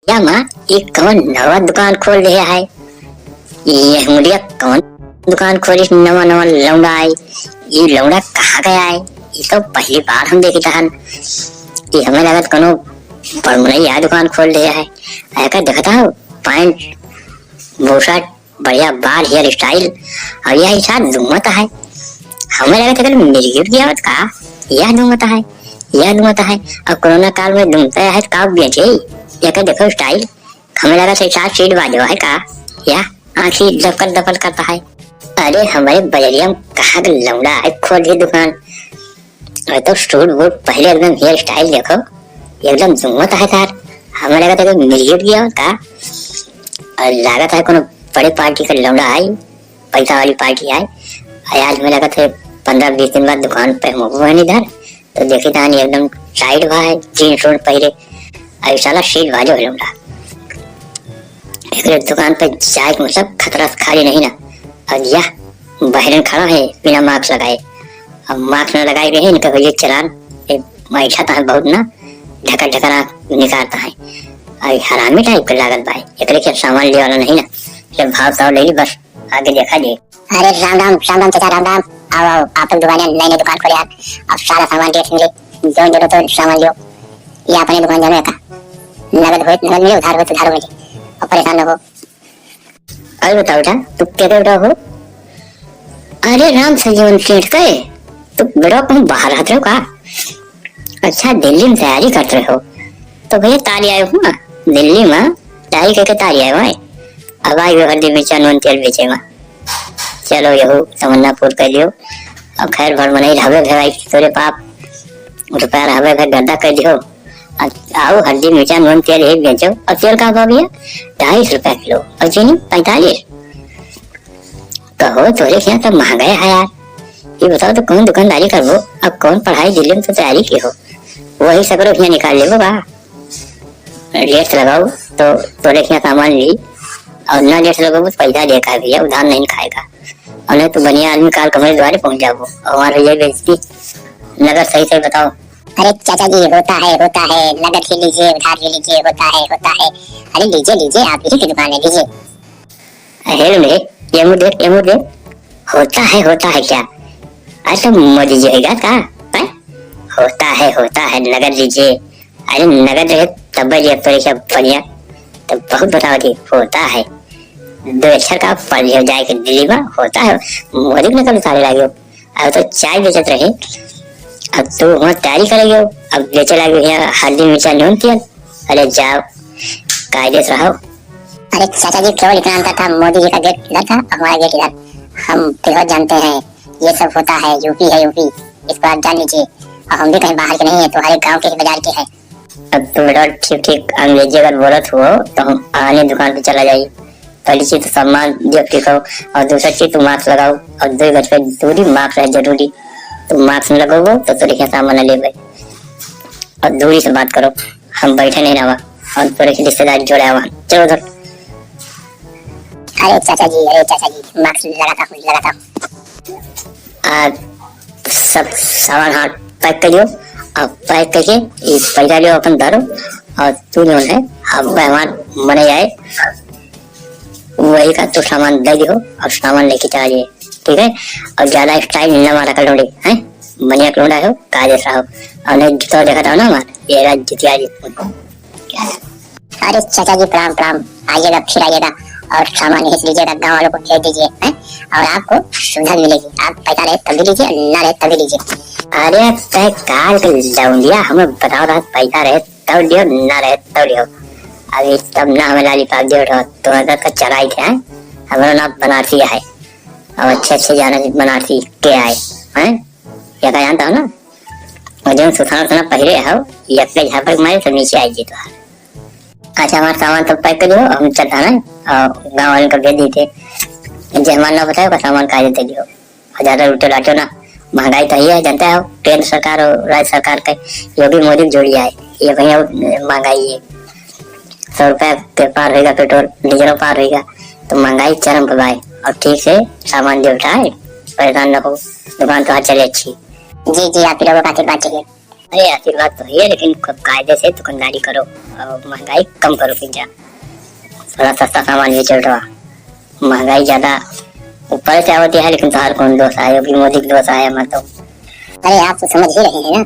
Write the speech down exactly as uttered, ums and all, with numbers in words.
या माँ, ई कौन नवा दुकान खोल दिया है? ये मुलिया कौन दुकान खोलिस नवा नवा लौंडा आई? ई लौंडा कहाँ गया है? ई तो पहली बार हम देखी तहन। ई हमें लगत कोनो बड़मुनई आ दुकान खोल दिया है। एकर देखता हो, पैंट, बुशर्ट, बढ़िया बाल, हेयर स्टाइल, और यह साथ दूंगत है। हमें लगत है कि मिर्गी उर्गी आवत का, यह दूंगत है, यह दूंगत है। और कोरोना काल में दूंगता है, का बेचे? एकर देखो स्टाइल, हमें लगा से चार सीट बाजो है का? या आँखी दफल दफल करता है। अरे, हमारे बजरिया में कहाँ के लौंडा है, खोल दिए दुकान। अरे, तो सूट बूट पहले एकदम हेयर स्टाइल देखो, एकदम जूमत है सार। हमें लगा था कि मिर्गी उर्गी और का, और लागत है कोनो बड़े पार्टी का लौंडा आई, पैसा वाली पार्टी आई। और आज हमें लगा था पन्द्रह बीस दिन बाद दुकान पे हम हुए नहीं इधर, तो देखी तानी एकदम टाइट बा है, जींस उन्स पहिरे। अरे साला सीट बाजो है लौंडा। एकरे दुकान पे जाए के मतलब खतरा से खाली नहीं ना। और यह बहरन खड़ा है बिना मास्क लगाए। अब मास्क ना लगाए रहे, इनका हो ये चलान, ये बैठा तो है बहुत ना, ढका ढका ना निकालता है। और हरामी टाइप के लागत बा, एकरे के सामान ले वाला नहीं ना, ये भाव ताव ले ली बस। आगे देखा जाए। अरे राम राम, राम राम चाचा, राम राम। आओ, आओ, आप लोग दुकान, नई नई दुकान खोले यार। अब सारा सामान रेट मिले, जो जरूरत हो सामान लियो। ये अपने दुकान जानो का, नगद होत नगद मिले, उधार होत उधार मिले। अब परेशान न हो। अरे बताओ बेटा, तू के बेटा हो? अरे राम संजीवन सेठ के, तू बेटा कहूँ बाहर रहत रहो का? अच्छा, दिल्ली में तैयारी करत रहे हो? तो भैया तारी आए हो ना, दिल्ली में तैयारी करके तारी आए हो, हैं? अब आई हो हल्दी मिर्चा नून तेल बेचे में। चलो यहू तमन्ना पूर कर लियो। अब खैर भर मनई रहबे भे भाई तोरे बाप, रुपया रहबे भे गर्दा कर दियो। अब आओ हल्दी मिर्चा नून तेल यही बेचो। अब तेल का भाव भैया? ढाई सौ रुपया किलो। और चीनी पैंतालीस। कहो तोरे के यहाँ तो महंगा है यार। ये बताओ तो कौन दुकानदारी करबो, अब कौन पढ़ाई दिल्ली में तो तैयारी की हो, वही सकरो हियाँ निकाल लेबो बा। रेट लगाओ तो तोरे के यहाँ सामान ली, और ना रेट लगाओ तो पैसा दे का भैया, उधार नहीं खाएगा। और नहीं तो बढ़िया आदमी काल कमरे द्वारे पहुँच जाबो, और हमारे ये बेइज्जती। नगद सही सही बताओ। अरे चाचा जी, होता है, होता है, नगद भी लीजिए, उधार भी लीजिए, होता है, होता है। अरे लीजिए, लीजिए, आप ही की दुकान है, लीजिए। हेलो रे, ये मुँह देख, ये मुँह देख। होता है, होता है क्या? अरे तो मोदी जी होइगा का? हैं? होता है, होता है, नगद लीजिए। अरे नगद रहे तब लिया परीक्षा बढ़िया। तो बहुत बताओ जी, होता है। दो अक्षर का पढ़ लियो जाए के दिल्ली में, होता है। मोदी के नकल उतारे लागे। अब तो चाय बेचत रहे, अब तू वहाँ तैयारी करे गयो, अब बेचे लागे यहाँ हल्दी मिर्चा नून तेल। अरे जाओ, कायदे से रहो। अरे चाचा जी, केवल इतना अंतर था, मोदी जी का गेट इधर था, हमारा गेट इधर। हम बेहद जानते हैं, ये सब होता है, यूपी है यूपी, इसको आप जान लीजिए। और हम भी कहीं बाहर के नहीं है, तुम्हारे गाँव के ही बाजार के हैं। अब तुम बेटा ठीक ठीक अंग्रेजी अगर बोलत हो तो हम आने दुकान पे चला जाई। पहली चीज तो सामान दियो ठीक हो, और दूसरा चीज तुम मास्क लगाओ, और दो गज पे दूरी, मास्क है जरूरी। तुम मास्क न लगाओ तो तोरे के सामान न लेबे, और दूरी से बात करो। हम बैठे नहीं रहा, और तोरे के रिश्तेदारी जोड़े आवा। चलो उधर। अरे चाचा जी, अरे चाचा जी, मास्क लगाता हूँ, लगाता हूँ। आ, सब सामान हाथ पैक कर दियो, और पैक करके ये पैसा लियो अपन धरो, और तू जो है, अब मेहमान मने आए, वही का तू सामान दे दियो और सामान लेके चला जाए, ठीक है? और ज्यादा स्टाइल न मारा कर लौंडे, हैं? बढ़िया लौंडा हो, कायदे से रहो, और नहीं तो देखा था ना हमार, ये राज जितिया जी। अरे चाचा जी, प्रणाम, प्रणाम। आइएगा, फिर आइएगा और सामान यहीं से लीजिएगा, गाँव वालों को भेज दीजिए, हैं? और आपको सुविधा मिलेगी। आप पैसा रहे तभी लीजिए, ना रहे तभी लीजिए। अरे तय काल के लौंडिया, हमें बताओ रहा, पैसा रहे तब लियो, ना रहे तब लियो। अभी तब ना हमें लाली पाप दियो रहो, तुम्हारे घर का चराई थे, हैं? हमारा नाम बनारसी है। अब अच्छे अच्छे जाने बनारसी के आए, हैं? ये का जानता हो ना? और जो सुथना उथना पहिरे हो, यक्के झापड़ मारे तो नीचे आई जी तोहार। अच्छा, हमारा सामान सब पैक कर दियो, हम चलता ना, और गाँव वाले को भेज देते। जे हमारा ना बताओ का सामान का देते दियो। और ज्यादा लूटो लाटो ना, महंगाई तो ही है, जानते हो, केंद्र सरकार और राज्य सरकार के योगी मोदी की जोड़ी आए, ये भैया महंगाई है। सौ रुपया के पार होइगा पेट्रोल, डीजलो पार होइगा, तो महंगाई चरम पे बाय। और ठीक से सामान जो उठाए, परेशान न हो, दुकान तो चले अच्छी। जी, जी, आप ही लोगों का आशीर्वाद चाहिए। अरे, आशीर्वाद तो है, लेकिन खूब कायदे से दुकानदारी करो और महंगाई कम करो, पिंजा। थोड़ा सस्ता सामान बेचो बेटवा, महंगाई ज्यादा ऊपर से आवती है, लेकिन तोहार कौन दोष आए, वो भी मोदी के दोष आए, हमार तो। अरे, आप तो समझ ही रहे हैं ना।